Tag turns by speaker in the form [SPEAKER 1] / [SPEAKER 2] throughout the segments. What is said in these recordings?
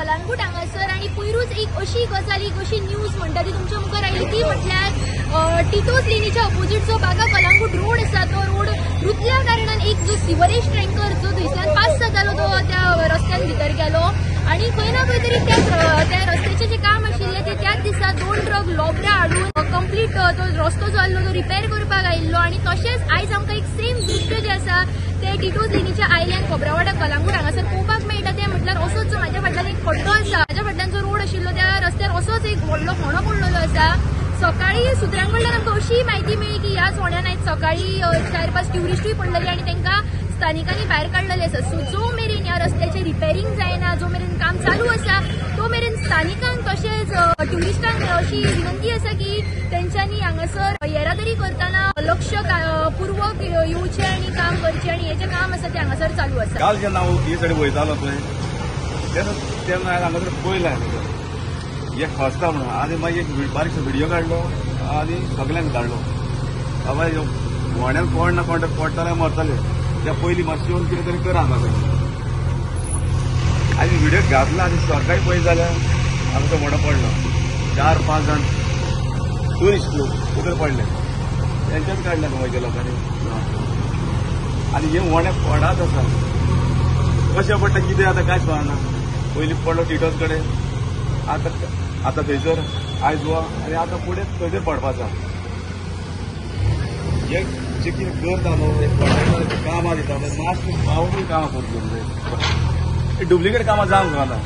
[SPEAKER 1] कलांगूट हांगासर आनी पयरूच एक अशी गजाल, एक अशी न्यूज म्हणटा ती तुमच्या मुखार आयली ती म्हटल्यार टिटोज लेनीच्या ऑपोजीट जो बागा कलांगूट रोड आसा तो रोड रुतल्या कारणान एक जो सिवरेज टँकर जो थंयच्यान पास जातालो तो त्या रस्त्यान भितर गेलो आनी खंय ना खंय तरी त्या रस्त्याचें जें काम आशिल्लें तें त्याच दिसा 2 ट्रक लोबरां हाडून कंप्लीट तो रस्तो जो आसलो तो रिपेर करपाक आयिल्लो. आनी तशेंच आयज आमकां एक सेम दृश्य जें आसा ते टिटोज लेनीच्या आयल्यान खोब्रावाडा कलांगूट हांगासर पळोवपाक मेळटा. तें म्हटल्यार असोच जो म्हाज्या फाटल्यान एक खड्डो आसा, म्हाज्या फाटल्यान जो रोड आशिल्लो त्या रस्त्यार असोच एक व्हडलो फोंडो पडलेलो आसा. सकाळी सुत्रां कडल्यान आमकां अशी म्हायती मेळ्ळी की ह्या फोंड्यान आयज सकाळी 4-5 ट्युरिस्टूय पडलेले आनी तांकां स्थानिकांनी भायर काडलेले आसा. सो जो मेरेन ह्या रस्त्याचें रिपेरींग जायना, जो मेरेन काम चालू आसा तो मेरेन स्थानिकांक तशेंच ट्युरिस्टांक अशी विनंती आसा की तेंच्यांनी हांगासर येरादारी करतना लक्ष पूर्वक येवचें आनी काम करचें आनी हें जें काम आसा तें हांगासर चालू आसा.
[SPEAKER 2] काल जेन्ना हांव ही सायडीन वयतालो पळय तेन्ना हांवें हांगासर पळयलें एक फसता म्हणून आनी मागीर एक बारीकसो व्हिडियो काडलो आनी सगल्यांक धाडलो. बाबा व्हड्यान कोण ना कोण पडटले मरतले, त्या पयलीं मातशें येवन कितें तरी करा हांगासर. आनी व्हिडियो घातला आनी सकाळी पळयत जाल्यार आमचो व्हडो पडलो, 4-5 जाण ट्युरिस्ट लोक उदक पडले, तेंच्याच काडले गोंयच्या लोकांनी. आनी हे व्हडे पडात आसा, कशें पडटा कितें आतां कांयच कळना. पयलीं पडलो टिटोज कडेन, आतां आतां थंयसर आयज हो आनी आतां फुडें थंयसर पडपाचो. हे जे कितें करता न्हू हे कॉन्ट्रॅक्टराचीं कामां दिता मातशें पावूय कामां करूंक जाय, डुप्लिकेट कामां जावंक घालना.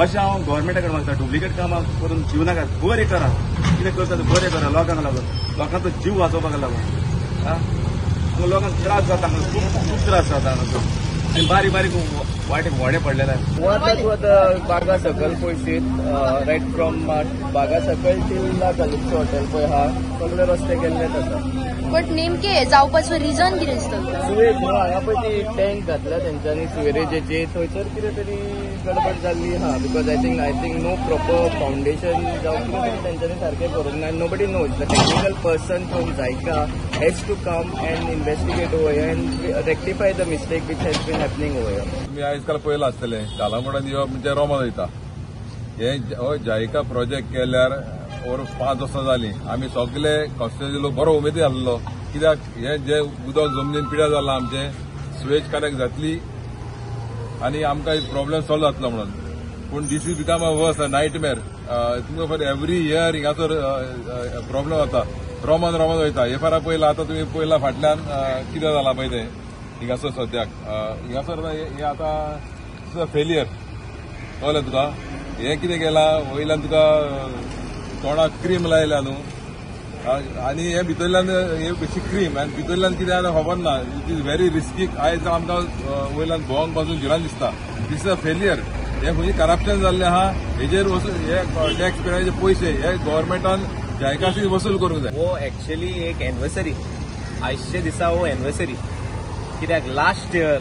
[SPEAKER 2] अशें हांव गव्हर्मेंटा कडेन मागता, डुप्लिकेट कामां करून जीव नाका, बरें करा, कितें करता तें बरें करा, लोकांक लागून, लोकांचो जीव वाचोवपाक लागून. आं, लोकांक त्रास जाता, खूब खूब त्रास जाता हांगासर आनी बारीक बारीक वाटेक व्हडें पडलेलें.
[SPEAKER 3] आतां तूं आतां बागा सकयल पळयशीत, रायट फ्रॉम बागा सकयल टील कलिप्सो हॉटेल पळय आहा, सगळे रस्ते केल्लेच आसा.
[SPEAKER 1] बट नेमके जावपाचो रिजन कितें दिसता?
[SPEAKER 3] सुवेज न्हू हांगा पळय ती टँक घातल्या तेंच्यांनी सुवेरेजेची, थंयसर कितें तरी गडबड जाल्ली आहा. Because I think no proper foundation जावं कितें तरी तेंच्यांनी सारकें करूंक ना. Nobody knows, the technical person from JICA has to come and investigate over here and rectify the mistake which has been happening over here.
[SPEAKER 4] तुमी आयज काल पळयलां आसतलें कालांगुटान येवप म्हणजे रोमान वयता. हे जायका प्रोजेक्ट केल्यार ओर 5 वर्सां जालीं. आमी सगले कॉन्स्टिट्युएन्सी लोक बरो उमेदी आसलो, कित्याक हे जे उदक जमनीन पिड्यार जालां आमचें, सुवेज कनेक्ट जातली आनी आमकां प्रॉब्लेम सॉल्व जातलो म्हणून. पूण this is become a worse a nightmare. तुमकां फॉर एवरी इयर हिंगासर प्रॉब्लेम जाता, रोमान रोमान वयता. हे फारा पळयला आतां तुमी पळयला फाटल्यान कितें जालां पळय तें हिंगासर सद्याक हिंगासर हें आतां फेलियर कळ्ळें तुका. हें कितें केलां वयल्यान तुका तोंडाक क्रीम लायल्या न्हू, आनी हे भितरल्यान हे बेशी क्रीम आनी भितरल्यान कितें आसा खबर ना. It is very risky. आयज आमकां वयल्यान भोंवंक पासून भिरांत दिसता. This is a failure. हे खंयची करप्शन जाल्लें आहा हेजेर वसूल, हे टॅक्स पेयराचे पयशे हे गव्हर्मेंटान जायकाशी वसूल करूंक जाय.
[SPEAKER 5] हो एक्चुअली एक एनिवर्सरी, आयच्या दिसा हो एनिवर्सरी, कित्याक लास्ट इयर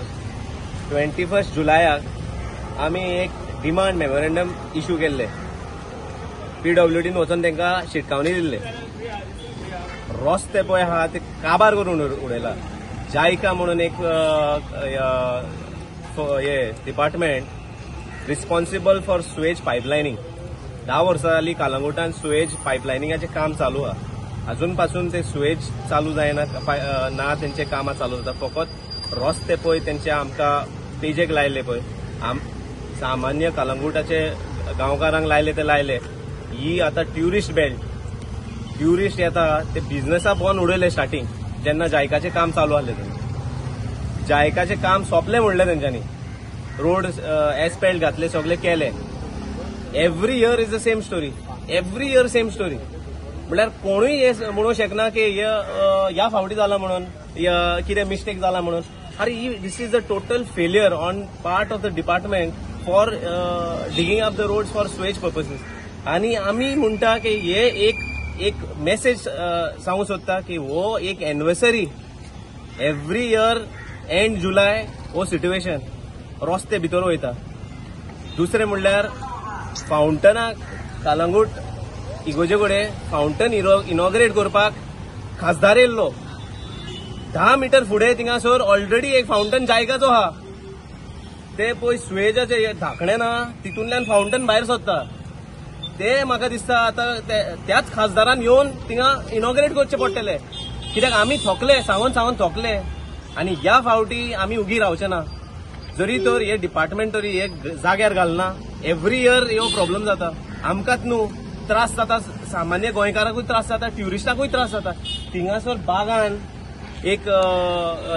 [SPEAKER 5] 21 जुलयाक आमी एक डिमांड मेमोरेंडम इशू केल्ले, पीडब्ल्यूडीन वचून तांकां शिटकावणी दिल्ले. रस्ते पळय आहा ते काबार करून उडयला. जायका म्हणून एक हे department responsible for sewage pipelining, 10 वर्सां जाली कालांगुटान सुवेज पायपलायनिंगाचें काम चालू आहा, अजून पासून ते सुवेज चालू जायना ना, तेंचे कामां चालू जाता. फकत रस्ते पळय तेंचे आमकां पेजेक लायले पळय, सामान्य कालांगुटाचे गांवकारांक लायले ते लायले. ही आतां ट्युरिस्ट बेल्ट, ट्युरिस्ट येता ते बिझनसा बंद उडयले स्टार्टींग जेन्ना जायकाचें काम चालू आसलें तेन्ना. जायकाचें काम सोंपलें म्हणलें तेंच्यांनी, रोड एसपेल्ट घातले सगळे केले. Every year is the same story, every year same story. म्हणल्यार कोणूय हे म्हणूंक शकना की ह्या फावटी जाला म्हणून, कितें मिस्टेक जाला म्हणून. अरे ही this is the total failure on part of the department for digging up the roads for sewage purposes. आनी आमी म्हणटा की हे एक एक मेसेज सांगूंक सोदता की हो एक एनिवर्सरी एवरी इयर एंड जुलय हो सिट्युएशन रस्ते भितर वयता. दुसरें म्हणल्यार फावंटनाक कालांगूट इगोजे कडेन फावंटन इनॉग्रेट करपाक खासदार येयल्लो, 10 मिटर फुडें थिंगासर ऑलरेडी एक फावंटन जायकाचो आहा. ते पळय सुवेजाचे धाकणे ना तितूंतल्यान फावंटन भायर सोदता. ते म्हाका दिसता आतां त्याच खासदारान येवन थिंगा इनॉग्रेट करचे पडटले, कित्याक आमी थोकले, सांगून सांगून थोकले. आनी ह्या फावटी आमी उगी रावचे ना. जरी तर हे डिपार्टमेंट तरी हे जाग्यार घालना, एवरी इयर ह्यो प्रॉब्लम जाता. आमकांच न्हू त्रास जाता, सामान्य गोंयकाराकूय त्रास जाता, ट्युरिस्टाकूय त्रास जाता. थिंगासर बागान एक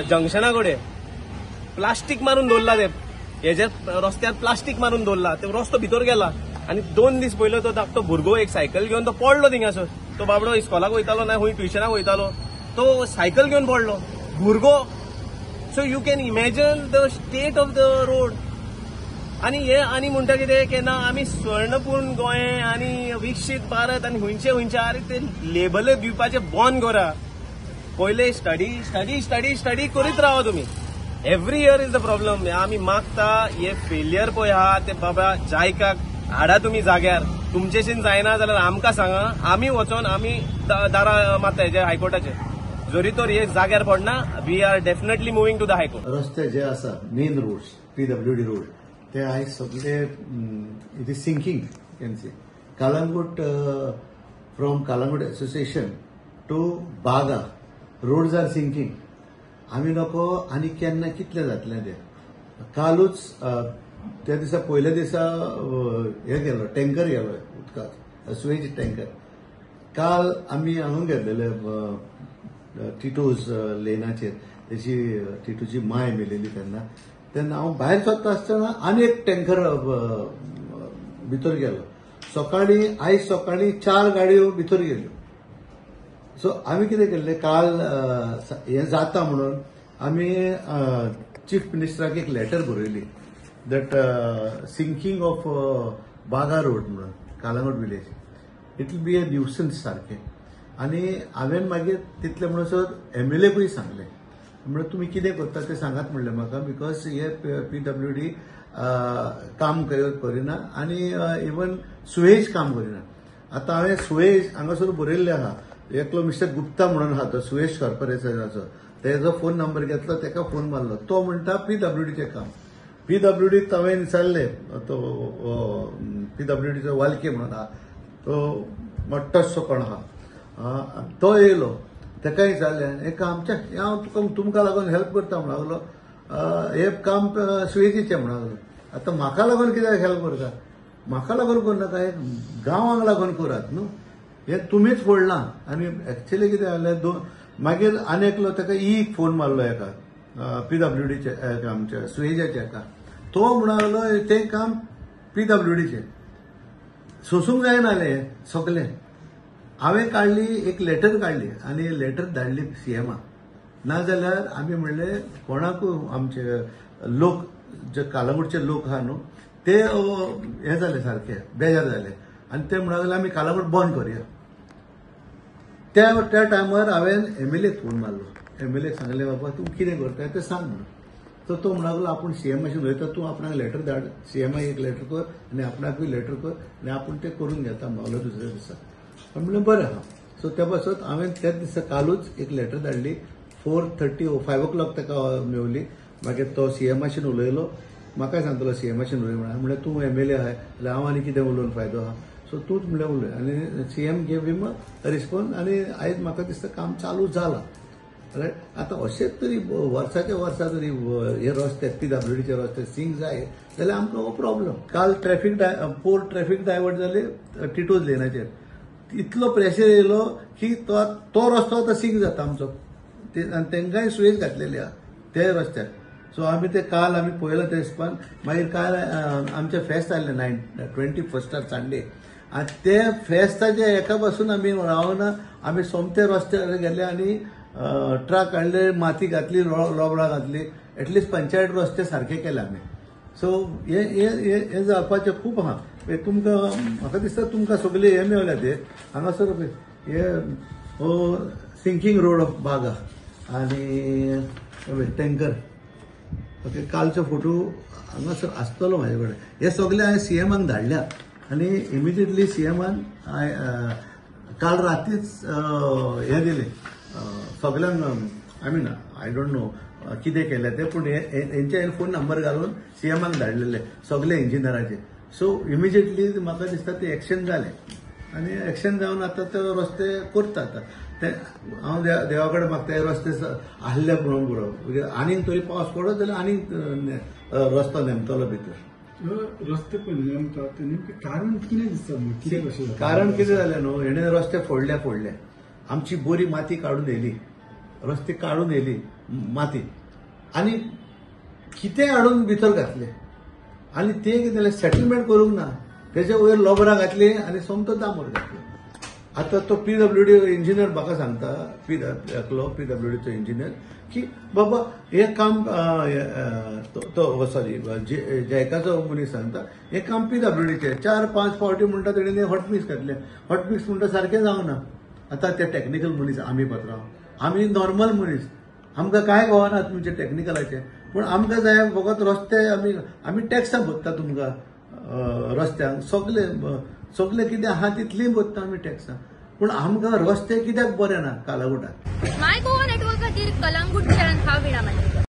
[SPEAKER 5] जंक्शना कडेन प्लास्टीक मारून दवरला, ते हेजे रस्त्यार प्लास्टीक मारून दवरला, ते रस्तो भितर गेला. आनी 2 दीस पयलो तो धाकटो भुरगो एक सायकल घेवन तो पडलो थिंगासर. तो बाबडो इस्कॉलाक वयतालो ना खंय ट्युशनाक वयतालो, तो सायकल घेवन पडलो भुरगो. So you can imagine the state of the road. आनी हे आनी म्हणटा कितें की ना आमी स्वर्णपूर्ण गोंय आनी विकसीत भारत आनी खंयचे खंयचे, आरे ते लेबल दिवपाचें बंद करा. पयले स्टडी स्टडी स्टडी स्टडी करीत रावा तुमी. Every year is the problem. आमी मागता हे फेलियर पळय आहा ते बाबा जायकाक हाडा तुमी जाग्यार. तुमचेशीन जायना जाल्यार आमकां सांगा, आमी वचोन आमी दारा मारता हेजे हायकोर्टाचे. जरी तर हे जाग्यार पडना, we are definitely moving to the high court.
[SPEAKER 6] रस्ते जे आसा main roads, PWD road, ते आयज सगळे it is sinking. Can see Calangute, from Calangute association to Baga roads are sinking. आमी नको आनी केन्ना कितले जातले ते. कालूच त्या दिसा पयल्या दिसा हे गेलो टँकर गेलो उदकाचो, सुवेज टँकर. काल आमी हांगा घेतलेले टिटोज लेनाचेर, तेची टिटोची माय मेलेली तेन्ना. तेन्ना हांव भायर सोदता आसतना आनी एक टँकर भितर गेलो. सकाळीं आयज सकाळीं 4 गाडयो भितर गेल्यो. सो आमी कितें केल्लें, काल हें जाता म्हणून आमी चीफ मिनिस्टराक एक लेटर बरयली that sinking of Baga road म्हणून Calangute village, it will be a nuisance सारकें. आनी हांवें मागीर तितलें म्हणसर एमएलएकूय सांगलें, म्हणल्यार तुमी कितें करता तें सांगात म्हणलें म्हाका, because हे पीडब्ल्यूडी काम करिना आनी इवन सुवेज काम करिना. आतां हांवें सुवेज हांगासर बरयल्लें आहा, एकलो मिस्टर गुप्ता म्हणून आहा तो सुवेज कॉर्पोरेशनाचो, तेजो फोन नंबर घेतलो, तेका फोन मारलो. तो म्हणटा पीडब्ल्यूडीचें काम. पीडब्ल्यूडीक हांवें विचारलें, तो पीडब्ल्यूडीचो वालके म्हणून आहा, तो मोठोसो कोण आहा, तो येयलो, तेकाय विचारलें हें आमचें, हांव तुका तुमकां लागून हेल्प करता म्हणून लागलो, हें काम सुवेजीचें म्हणून लागलो. आतां म्हाका लागून कित्याक हेल्प करता, म्हाका लागून करनाका, हें गांवांक लागून करात न्हू, हें तुमीच फोडलां. आनी एक्चुअली कितें जालें, दोन मागीर आनी एकलो ताका एक फोन मारलो एका पीडब्ल्यूडीचे आमच्या सुवेजाच्या एका, तो म्हणून लागलो तें काम पीडब्ल्यूडीचें, सोसूंक जायना जालें सगलें. हांवें काडली एक लेटर काडली आनी लेटर धाडली सीएमाक. नाजाल्यार आमी म्हणलें कोणाकूय आमचे लोक जे कालांगूटचे लोक आहा न्हू ते हें जाले सारके बेजार जाले आनी ते म्हणूंक लागले आमी कालांगूट बंद करुया. त्या टायमार हांवें एमएलएक फोन मारलो, एमएलएक सांगलें बाबा तूं कितें करता तें सांग म्हणून. तर तो म्हणूंक लागलो आपूण सीएमाशी उलयता, तूं आपणाक लेटर धाड, सीएमाक एक लेटर कर आनी आपणाकूय लेटर कर आनी आपूण तें करून घेता म्हणलो दुसऱ्या दिसा. म्हणलें बरें आहा. सो त्या पासत हांवें त्याच दिसा कालूच एक लेटर धाडली, 4:30 5 o'clock ताका मेवली. मागीर तो सीएमाशीन उलयलो, म्हाकाय सांगतलो सीएमाशीन उलय म्हणून. म्हणलें तूं एमएलए आहाय जाल्यार हांव आनी कितें उलोवन फायदो आहा, सो तूंच म्हणलें उलय. आनी सीएम गेव हिम रिस्पॉन्स आनी आयज म्हाका दिसता काम चालू जालां. रायट. आतां अशेंच तरी वर्साच्या वर्सा तरी हे रस्ते पीडब्ल्यूडीचे रस्ते सिंक जाय जाल्यार आमकां हो प्रॉब्लम. काल ट्रॅफिक पोर ट्रॅफिक डायवर्ट जाले टिटोज लेनाचेर, इतलो प्रेशर येयलो की तो रस्तो आतां सिंक जाता आमचो, आनी तांकांय सुवेज घातलेली आहा ते रस्त्यार. सो आमी ते काल आमी पळयलां ते हिसपान. मागीर काल आमचें फेस्त आयलें 21 संडे, आनी ते फेस्ताच्या एका पासून आमी रावना, आमी सोमते रस्त्यार गेले आनी ट्रक हाडले, माती घातली, लोबळां घातली, एटलिस्ट पंचायत रस्ते सारके केले आमी. सो हे हे जावपाचें खूब आहा. तुमकां म्हाका दिसता तुमकां सगळे हे मेवल्या ते हांगासर हे हो सिंकींग रोड ऑफ बागा आनी टँकर. ओके, कालचो फोटो हांगासर आसतलो म्हाजे कडेन. हे सगळे हांवें सीएमाक धाडल्या आनी इमिजिएटली सीएमान काल रातीच हें दिलें सगळ्यांक. I mean I don't know कितें केलें तें, पूण हेंचे हांवें फोन नंबर घालून सीएमाक धाडलेले सगळे इंजिनियराचे. सो इमिजिएटली म्हाका दिसता ते एक्शन जालें आनी एक्शन जावन आतां ते रस्ते करता. आतां ते हांव देवा कडेन मागता हे रस्ते आहले म्हणून पुरो, आनीक तरी पावस पडत जाल्यार आनीक रस्तो नेमतलो भितर.
[SPEAKER 7] रस्ते पळय नेमता ते नेमकें कारण कितें दिसता? कितें कशें
[SPEAKER 6] कारण कितें जालें न्हू, हेणें रस्ते फोडले फोडले, आमची बरी माती काडून येयली, रस्ते काडून येयली माती आनी कितें हाडून भितर घातले आनी ते कितें जालें सेटलमेंट करूंक ना, तेजे वयर लोबरां घातली आनी सोमतो दामोर घातलो. आतां तो पीडब्ल्यूडी इंजिनियर म्हाका सांगता, एकलो पीडब्ल्यूडीचो इंजिनियर की बाबा हें काम तो सॉरी जयकाचो मनीस सांगता हें काम पीडब्ल्यूडीचें. 4-5 फावटी म्हणटा तेणें हॉटमिक्स घातलें, हॉटमिक्स म्हणटा सारकें जावना. आतां ते टॅक्निकल मनीस आमी पात्रांव, आमी नॉर्मल मनीस, आमकां कांय कळना तुमचें टॅक्निकलाचें, पूण आमकां जाय फकत रस्ते. आमी टॅक्सां भरता तुमकां रस्त्यांक, सगळे सगळे कितें आहा तितलीं भरता आमी टॅक्सां, पूण आमकां रस्ते कित्याक बरे ना कालांगुटाक.
[SPEAKER 1] माय गोवा नेटवर्क खातीर कलांगूटच्यान हांव वीणा मांद्रेकर.